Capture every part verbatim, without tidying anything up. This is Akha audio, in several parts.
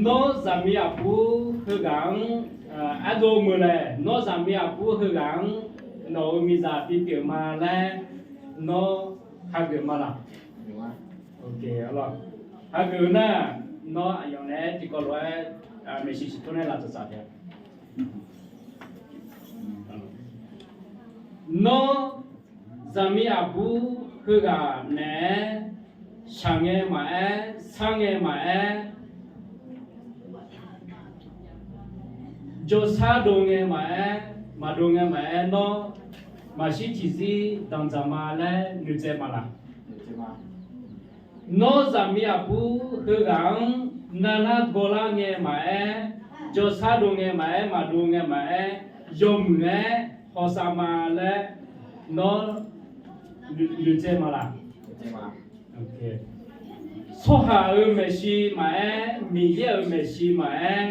Nawr zaqmiq aqbur heughaq-anr, ardov meuq laeq, nawr zaqmiq aqbur heughaq-anr nawq-euq miqzaq bipyeuf ma laer nawr hageuf ma laq? Hageuf nar, nawr aqyawf naeq-aer tiqkawv lof-aer maeqshi siqtur nae laf tsaqtsaq taef-a. Nawr zaqmiq aqbur heughaq naeq-aer shaq ngae maqaer, sar ngae maqaer, jawrsar dov ngae maqaer, maqdov ngae maqaer, nawr maqshir tiqzir danqdzaq ma laer noeqtsaev ma laq? Nawr zaqmiq aqbur heughaq-anr narnar gawrlar ngae maqaer, jawrsar dov ngae maqaer, maqdov ngae maqaer, yawmuiq-aer hawsav ma laer nawr noeqtsaev ma laq? Tsawrhaq-euq maeqshi maqaer, Miqyaer-euq maeqshi maqaer,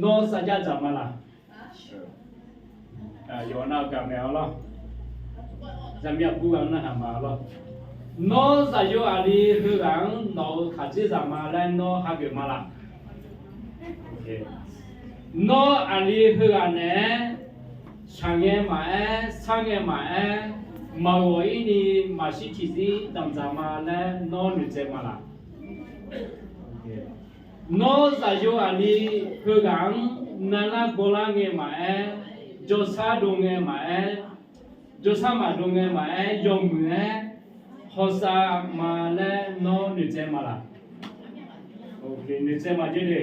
nawr sarjax dzaq ma laq? Yawqha nav-eu gaq mae-awr lawr. Zaqmiq aqbur ghaq-anr narhaq ma-awr lawr. Nawr zaqyo aqli heughaq-anr nawq-euq khaqdzerzaq ma laer nawr hageuf ma laq? Nawr aqli heughaq naeq-aer shaq ngae maqaer, sar ngae maqaer, maqghawq-ir ni maqshir tiqzir danqdzaq ma laer nawr noeqtsaev ma laq? Nawr zaqyo aqli heughaq-anr narnar gawrlar ngae maqaer, jawrsar dov ngae maqaer, jawrsar maqdov ngae maqaer, yawmuiq-aer hawsav ma laer nawr noeqtsaev ma laq? Noeqtsaev ma jer le.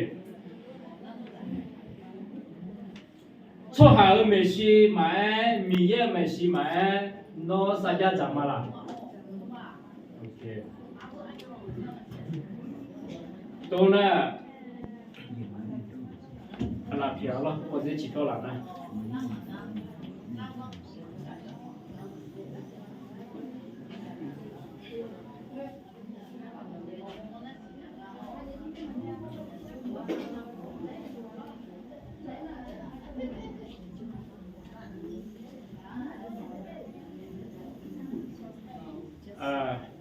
Tsawrhaq-euq maeqshi maqaer, Miqyaer-euq maeqshi maqaer, nawr sarjax dzaq ma laq? Tov nar, aqlaf pyaeq-awr lawr, kawvzer ciqtawr laf nar.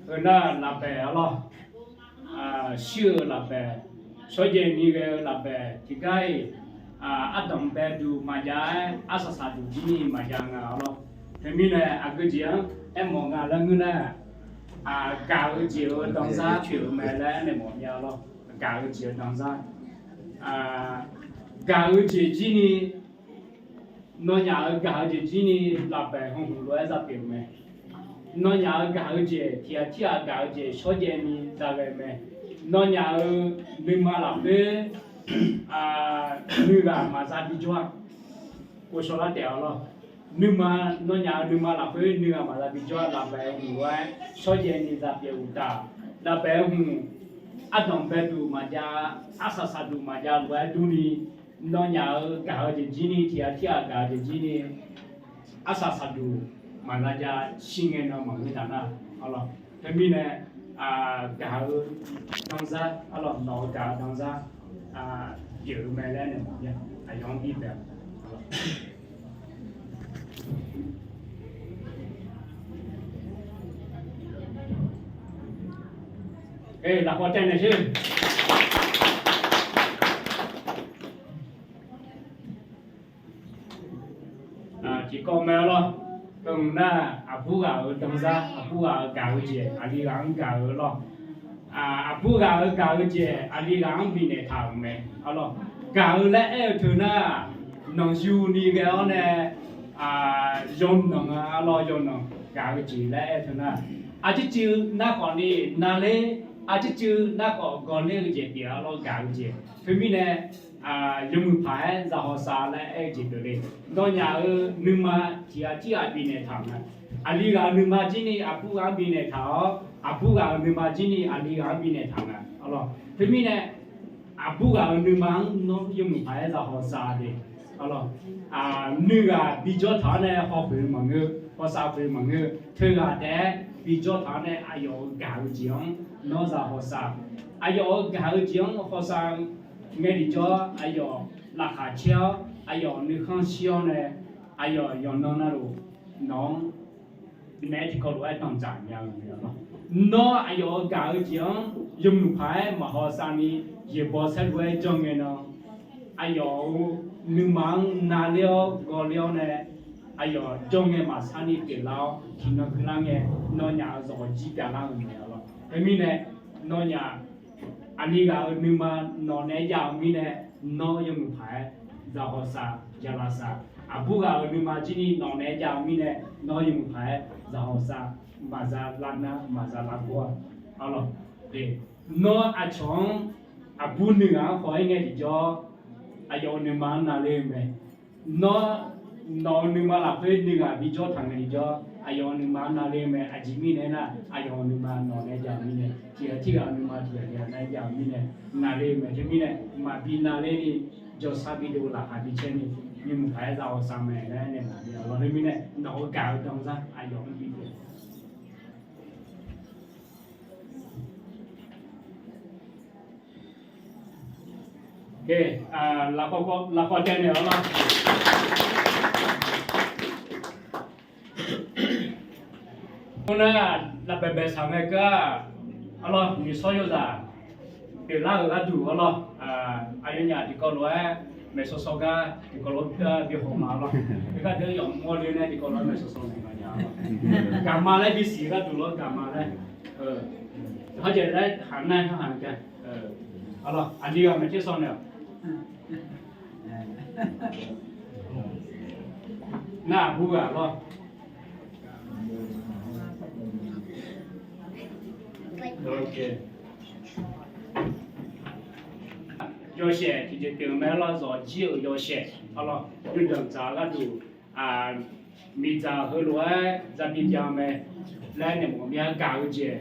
Heu nar lafbaeq-awr lawr. Shir-eu lafbaeq, shawrjaev ni ghae-eu lafbaeq tiqgar-iq, ardanq baeduq maqjav-aer arsaq saqduq jir ni maqjav nga-awr lawr. Teumirnae aqgeu jeq-anr aermawf nga laer ngeur nar, gaq-eu jeq-euq danzar pyeuf-eu mae laer aernaeq mawf nya-awr lawr. Gaq-eu jeq-euq danzar, gaq-eu jeq jir ni, nawnyaf-euq gaq-eu jeq jir ni lafbaeq hmq hmq lof-aer za pyeuf-eu mae. Nawnyaf-euq gaq-eu jeq tiq ghaq tirghaq gaq-eu jeq shawrjaev ni za ghae-eu mae. Nawnyaf-euq nuima lafkhoer nuighaq maqza bijawr-a. Ghovshaw lar taef-awr lawr. Nuima, nawnyaf-euq nuima lafkhoer nuighaq maqza bijawr-a. Lafbaeq-eu hmq lof-aer shawrjaev ni za pyeuf uqtaf, lafbaeq-eu hmq ardanq baeduq maqjav, arsaq saqduq maqjav lof-aer durni, nawnyaf-euq gaq-eu jeq jir ni tiq ghaq tirghaq gaq-eu jeq jir ni arsaq saqduq maqza jav shir ngae nan maqngeur taq nar-awr lawr. Teumirnae gaq-eu danzar-awr lawr, nawq-eu gaq-eu danzar pyeuf-eu mae laer nae mawf-a. Aqyawf-anr bi bae-awq. Lafkhoer taev naeq sher. Tiqkawv mae-awr lawr. Heu nar, aqbur ghaq-euq danzar, aqbur ghaq-euq gaq-eu jeq aqli ghaq-anr gaq-eu lawr. Aqbur ghaq-euq gaq-eu jeq aqli ghaq-anr bifnaeq taq-euq mae-awr lawr. Gaq-eu laer aer-eu teu nar, nanqyu ni ghae-awr nae yawnan-a lawr, yawnan gaq-eu jeq laer aer-eu teu nar, arcircuiv narkhawf ni navler, arcircuiv narkhawf gawqler-eu jeq pyeuf-a lawr, gaq-eu jeq. Teumirnae yawmuiq paq-aer za hawsav laer aer-eu jeq pyeuf le. Nawnyaf-euq nuima tiq ghaq tirghaq bifnaeq taq-euq nga. Aqli ghaq-euq nuima jir ni aqbur ghaq-anr bifnaeq taq-awr, aqbur ghaq-euq nuima jir ni aqli ghaq-anr bifnaeq taq-euq nga-awr lawr. Teumirnae aqbur ghaq-euq nuima-anr nawr yawmuiq paq-aer za hawsav le-awr lawr. Nuighaq bijawr taq-awr nae hawkhoeq maqngeur, hawsav khoeq maqngeur, teughaq taef-aer bijawr taq-awr nae aqyawf-euq gaq-eu jeq-anr nawr za hawsav. Aqyawf-euq gaq-eu jeq-anr hawsav ngae tiqjawr, aqyawf laqkhaq caer-awr, aqyawf nuikhanr shir-awr nae, aqyawf yawqnan navluf nawq-anr naeq-aer tiqkawv lof-aer danqdzaq nya-eu mae-awr lawr. Nawr aqyawf-euq gaq-eu jeq-anr yawmuiq paq-aer maq hawsav ni Yaeqbawq saerlu-aer janr ngae nan, aqyawf-euq nuima-anr navler-awr gawvler-awr nae, aqyawf janr ngae maqsar ni pyeuflar-awr tiqnan keuvlar ngae, nawnyaf-euq zawqjir pyeuflar-euq mae lawr. Teumirnae, nawnyaf aqli ghaq-euq nuima nawq naeq-aer jav-eu mirnae, nawr yawmuiq paq-aer zaqhawq saq, zaqlaq saq. Aqbur ghaq-euq nuima jir ni nawq naeq-aer jav-eu mirnae, nawr yawmuiq paq-aer zaqhawq saq, maqza lavnar maqza lavgawr-a. Arlawq, nawr aqcawq-anr aqbur nuighaq-anr khawf-aer ngae tiqjawr, aqyawf-euq nuima-anr navler-eu mae. Nawr, nawq-euq nuima lafkhoer nuighaq bijawr taq ngae tiqjawr, aqyawf-euq nuima-anr navler-eu mae. Aqjeq mirnae aernar, aqyawf-euq nuima nawq naeq-aer jav-eu mirnae, tiqghaq tirghaq-euq nuima tiqghaq tirghaq naeq-aer jav-eu mirnae, navler-eu mae. Teumirnae, maqbi navler ni, jawrshar bi dov laqkhaq bi caer ni, yawmuiq paq-aer zaqhawq saq mae laer nae maqbi-a lawr. Teumirnae, nawq-eu gaq-eu danzar aqyawf-anr bipyeuf. Lafkawv caev naeq-awr lawr. Khoernar, lafbaeq baeq saq ngae keuv-aq, arlawr, nyiq shawr yawzaq pyeuflar-euq gharduq arlawr, aqyawfnyaf tiqkawv lof-aer maeqshaw shaw gar tiqkawv lof-aer bi haw ma lawr. Khoergar deuq yawf mawrle nae tiqkawv lof-aer maeqshaw shaw naeq ma nya lawr. Gaqma laer bisiq gharduq lawr, gaqma laer. Hawjeq laer haq nar-aer haq nar-aer, arlawr, aqli ghaq maeq tser shaw naeq-awq. Nar aqbur ghaq lawr. Yawshaef tiqjeq pyeuf-eu mae lawr, zawqjir-euq yawshaef arlawr, yawdanq dzaq-eu gharduq, miqdzaq heulof-aer zabi byan mae laer naeq mawf mir-a. Gaq-eu jeq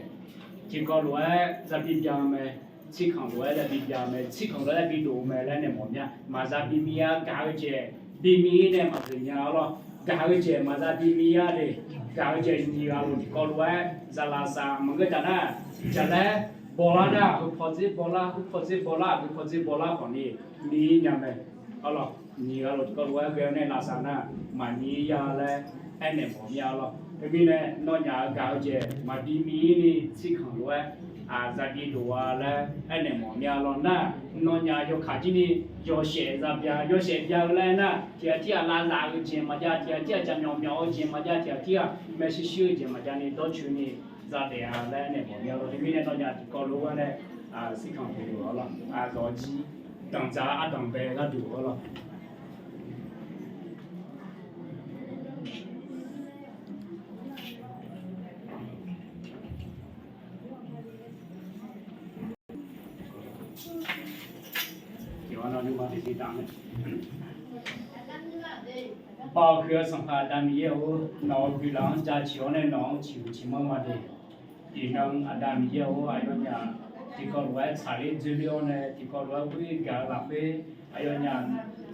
tiqkawv lof-aer zabi byan mae, tsirkanq lof-aer zabi byan mae, tsirkanq lof-aer zabi dof-eu mae laer naeq mawf mir-a. Maqza bi mir-a. Gaq-eu jeq bi mir-ir nae maqdzoeq nya arlawr. Gaq-eu jeq maqza bi mir-a de. Gaq-eu jeq nyiq ghaq lof tiqkawv lof-aer zaqlaqsaq maqngeur taf nar, jaqlaer bawlar nar, heu pawdzer bawlar, heu pawdzer bawlar, heu pawdzer bawlar khawf ni mir-ir nya mae. Arlawr, nyiq ghaq lof tiqkawv lof-aer ghae-awr nae laqsaq nar, maqmir ya laer aernaeq mawf mir-a lawr. Teumirnae nawnyaf-euq gaq-eu jeq maqbi mir-ir ni tsirkanq lof-aer zabi dof-a laer aernaeq mawf mir-a lawr nar, nawnyaf yawkaq jir ni yawshaef za bya, yawshaef bya-eu laer nar, tiqghaq tirghaq lavzaf-eu jeq maqjav, tiqghaq tirghaq jaqmyawf myawf-eu jeq maqjav, tiqghaq tirghaq maershuir shuir-eu jeq maqjav ni dawrcoeni zadaef-a laer naeq mawf mir-a lawr. Teumirnae nawnyaf tiqkawv lof-aer nae tsirkanq pyeuf-eu lawr, zawqjir danqdzaq ardanqbae gharduq-awr lawr. Baoq huiq-eu Sanqpaq Aqda Miqyaer-or, nawq-euq guiqlanq-anr jaceuq-awr nae nawq-anr ciqhuiq ciqmanr ma de. Iqnan Aqda Miqyaer-or, aqyawfnyaf tiqkawv lof-aer tsaqler dzoerler-awr nae tiqkawv lof-aer ghoer gaq-eu lafkhoer, aqyawfnyaf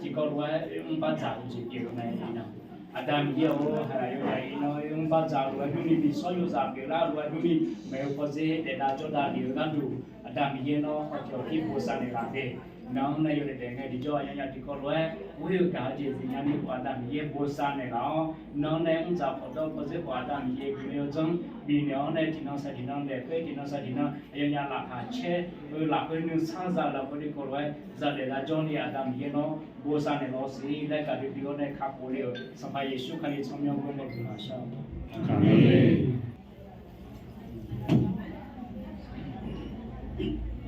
tiqkawv lof-aer mrbar dzaq-eu jeq pyeuf-eu mae. Iqnan Aqda Miqyaer-or, aqyawfnyaf iqnan mrbar dzaq-eu lof-aer durni, nyiq shawr yawzaq pyeuflar-eu lof-aer durni, maeq-eu pawdzer daef dav jawr dav lef-eu gharduq, Aqda Miqyaer nawr hawqtawq tir bosav naeqlaf de. Nan-anr nae yawdaef daef ngae tiqjawr, aqyawfnyaf tiqkawv lof-aer ghoer-eu gaq-eu jeq zifnya ni khawf Aqda Miqyaer bosav naeqlaf-awr, nan-anr nae mrdzaq khawf dawr pawdzer khawf Aqda Miqyaer guiqlanq yawdzanr bifnaeq-awr nae tiqnan saq tiqnan daef khoer tiqnan saq tiqnan aqyawfnyaf laqkhaq caer-eu lafkhoer nuisar za lafkhoer tiqkawv lof-aer zadaef lar jawrni Aqda Miqyaer nawr bosav naeqlaf-awr siq laer gaqdui dui-awr nae kakhof le-euq Sanqpaq Yeqsur Kali tsawrmyanr ghoer nae guiqlanq shar-awq.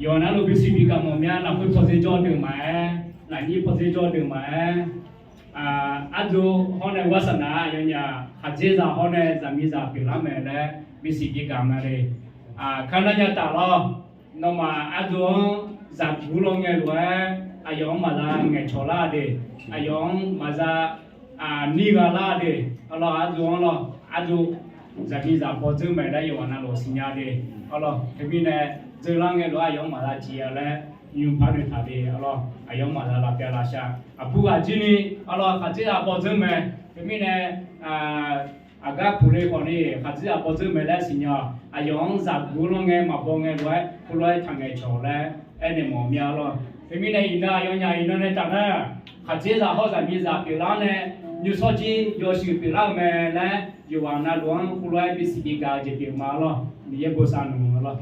Yawqha navluf bisiq bigaq mawf mya, lafkhoer pawdzer jawr deuq maqaer, lafnyir pawdzer jawr deuq maqaer, ardov hawr nae gharsaq naq-a, aqyawfnyaf khaqdzerzaq hawr nae zaqmiqzaq pyeuflar mae laer bisiq bigaq ma le. Kar nar nya taf lawr. Nawmaf ardov-anr zaqguq lawr ngae lof-aer aqyawf-anr maqza ngaeqcawq lar de. Aqyawf-anr maqza nir gha lar de. Arlawr, ardov-anr lawr, ardov zaqmiqzaq bawdzeur mae laer yawqha navluf siqnya de. Arlawr, teumirnae dzeurlar ngae lof-aer aqyawf-anr maqza ciq-a laer nymr par noeqtaq de. Arlawr, aqyawf-anr maqza lavpyav lavshav. Aqbur ghaq jir ni, arlawr, khaqdzerzaq bawdzeur mae. Teumirnae aqgar puqle khawf ni khaqdzerzaq bawdzeur mae laer siqnya-awq. Aqyawf-anr zaqguq lawr ngae maqbaw ngae lof-aer heulof-aer taqngaeq cawq laer aernaeq mawf mya lawr. Teumirnae iqnan aqyawfnyaf iqnan nae taf nar, khaqdzerzaq hawr zaqmiqzaq pyeuflar nae nymrshawr jir yawshuif pyeuflar-eu mae laer yawqghaq navluf-anr heulof-aer bisiq bigaq-eu jeq pyeuf ma lawr. Miqyaer bosav nmr lawr.